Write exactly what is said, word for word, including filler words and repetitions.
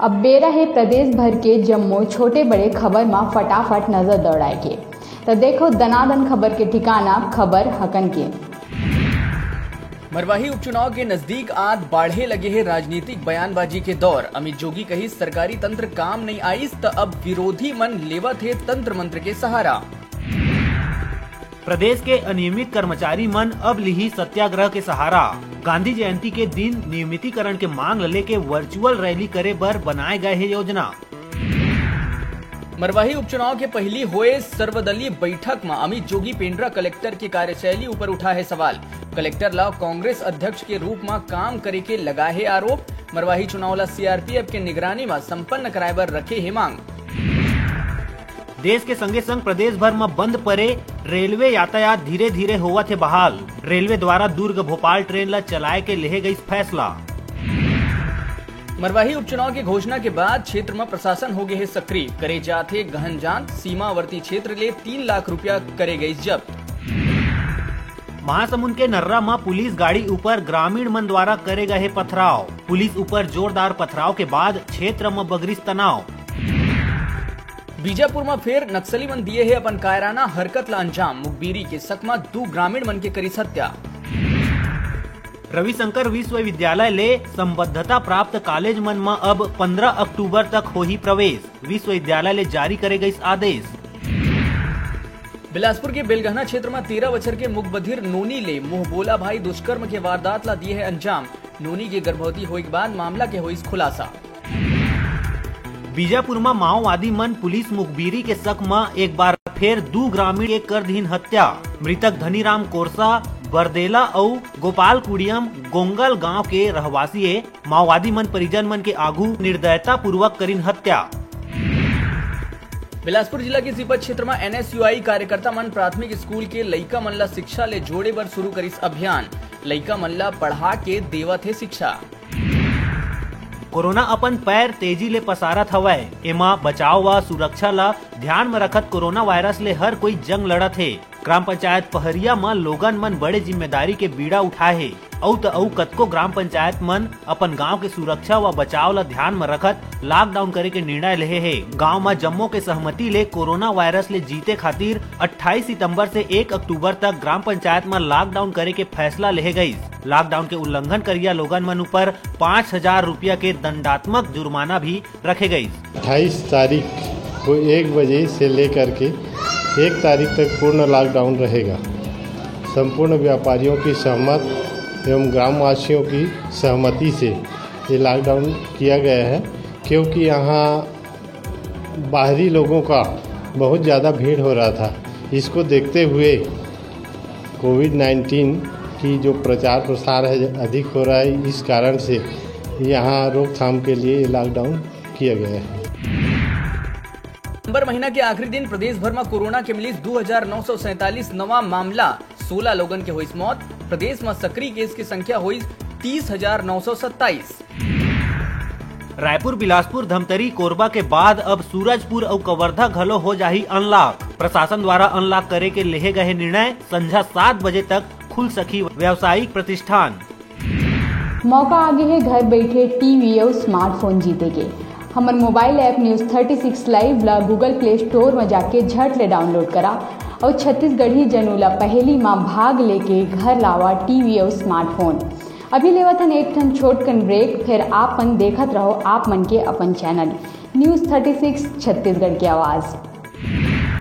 अब बेरा हे प्रदेश भर के जम्मो छोटे बड़े खबर म फटाफट नजर दौड़ाए के। त देखो दनादन खबर के ठिकाना, खबर हकन के। मरवाही उपचुनाव के नजदीक आत बाढ़े लगे हे राजनीतिक बयानबाजी के दौर। अमित जोगी कहिस, सरकारी तंत्र काम नइ आइस, त अब विरोधी मन लेवत हे तंत्र मंत्र के सहारा। प्रदेश के अनियमित कर्मचारी मन अब लिही सत्याग्रह के सहारा। गांधी जयंती के दिन नियमितीकरण के मांग ल लेके वर्चुअल रैली करे बर बनाए गए हे योजना। मरवाही उपचुनाव के पहिली होए सर्वदलीय बैठक म अमित जोगी पेंड्रा कलेक्टर के कार्यशैली ऊपर उठाए हे सवाल। कलेक्टर ल कांग्रेस अध्यक्ष के रूप म काम करे के लगाए हे आरोप। मरवाही चुनाव ल सीआरपीएफ के निगरानी म संपन्न कराए बर रखे हे मांग। देश के संगे संग प्रदेश भर म बंद परे रेलवे यातायात धीरे-धीरे होवत हे बहाल। रेलवे द्वारा दुर्ग भोपाल ट्रेन ल चलाए के लेहे गइस फैसला। मरवाही उपचुनाव के घोषणा के बाद क्षेत्र म प्रशासन हो गे हे सक्रिय, करे जात हे गहन जांच, सीमावर्ती क्षेत्र ले तीन लाख रुपया करे गइस जब्त। महासमुंद के नर्रा म पुलिस गाड़ी ऊपर ग्रामीण मन द्वारा करे गए हे पथराव। पुलिस ऊपर जोरदार पथराव के बाद क्षेत्र म बगरिस तनाव। बीजापुर म फेर नक्सली मन दिए हे अपन कायराना हरकत ला अंजाम, मुखबिरी के सक म दू ग्रामीण मन के करिस हत्या। रविशंकर विश्वविद्यालय ले संबद्धता प्राप्त कॉलेज मन म अब पंद्रह अक्टूबर तक होही प्रवेश, विश्वविद्यालय ले जारी करे गइस आदेश। बिलासपुर के बेलगहना क्षेत्र म तेरह बछर के मुखबधिर नोनी ले मुंहबोला भाई दुष्कर्म के वारदात ला दिए हे अंजाम। नोनी के गर्भवती होए के बाद मामला के होइस खुलासा। बीजापुर म माओवादी मन पुलिस मुखबिरी के सक म एक बार फेर दू ग्रामीण के कर दीन हत्या। मृतक धनीराम कोरसा बरदेला अउ गोपाल कुड़ियम गोंगल गांव के रहवासी ए। माओवादी मन परिजन मन के आगू निर्दयता पूर्वक करिन हत्या। बिलासपुर जिला के सीपत क्षेत्र म एनएसयूआई कार्यकर्ता मन प्राथमिक स्कूल के लइका मन ला शिक्षा ले जोड़े बर शुरू करिस अभियान। लइका मन ला पढ़ा के देवत हे शिक्षा। कोरोना अपन पैर तेजी ले पसारत हवय। एमा बचाव व सुरक्षा ला ध्यान म रखत कोरोना वायरस ले हर कोई जंग लड़त हे। ग्राम पंचायत पहरिया म लोगन मन बड़े जिम्मेदारी के बीड़ा उठाए हे। अउ त अउ कतको ग्राम पंचायत मन अपन गांव के सुरक्षा व बचाव ला ध्यान म रखत लॉकडाउन करे के निर्णय लेहे हे। गांव म जम्मो के सहमति ले कोरोना वायरस ले जीते खातिर अट्ठाईस सितंबर से एक अक्टूबर तक ग्राम पंचायत म लॉकडाउन करे के फैसला लेहे गइस। लॉकडाउन के उल्लंघन करिया लोगन मन ऊपर पाँच हजार रुपया के दंडात्मक जुर्माना भी रखे गइस। अट्ठाईस तारीख को एक बजे से लेकर के एक तारीख तक पूर्ण लॉकडाउन रहेगा। संपूर्ण व्यापारियों की सहमत एवं ग्रामवासियों की सहमति से ये लॉकडाउन किया गया है, क्योंकि यहाँ बाहरी लोगों का बहुत ज़्यादा भीड़ हो रहा था। इसको देखते हुए कोविड नाइन्टीन की जो प्रचार प्रसार है अधिक हो रहा है, इस कारण से यहाँ रोकथाम के लिए ये लॉकडाउन किया गया है। सितंबर महीना के आखिरी दिन प्रदेश भर म कोरोना के मिलिस दू हजार नौ सौ सैंतालीस नवा मामला, सोलह लोगन के होइस मौत। प्रदेश म सक्रिय केस के संख्या होइस तीस हजार नौ सौ सत्ताईस। रायपुर, बिलासपुर, धमतरी, कोरबा के बाद अब सूरजपुर अउ कवर्धा घलो हो जाही अनलॉक। प्रशासन द्वारा अनलॉक करे के लेहे गए निर्णय, संझा सात बजे तक खुल सकही व्यावसायिक प्रतिष्ठान। मौका आगे हे घर बैठे टीवी अउ स्मार्टफोन जीते के। हमर mobile app news thirty six live ला Google Play Store म जाके झट ले डाउनलोड करा अउ छत्तीसगढ़ी जनू ला पहेली म भाग लेके घर लावा टीवी अउ स्मार्टफोन। अभी लेवत हन एक ठन छोटकन ब्रेक, फिर आप मन देखत रहो आप मन के अपन channel news thirty six Chhattisgarh की आवाज़।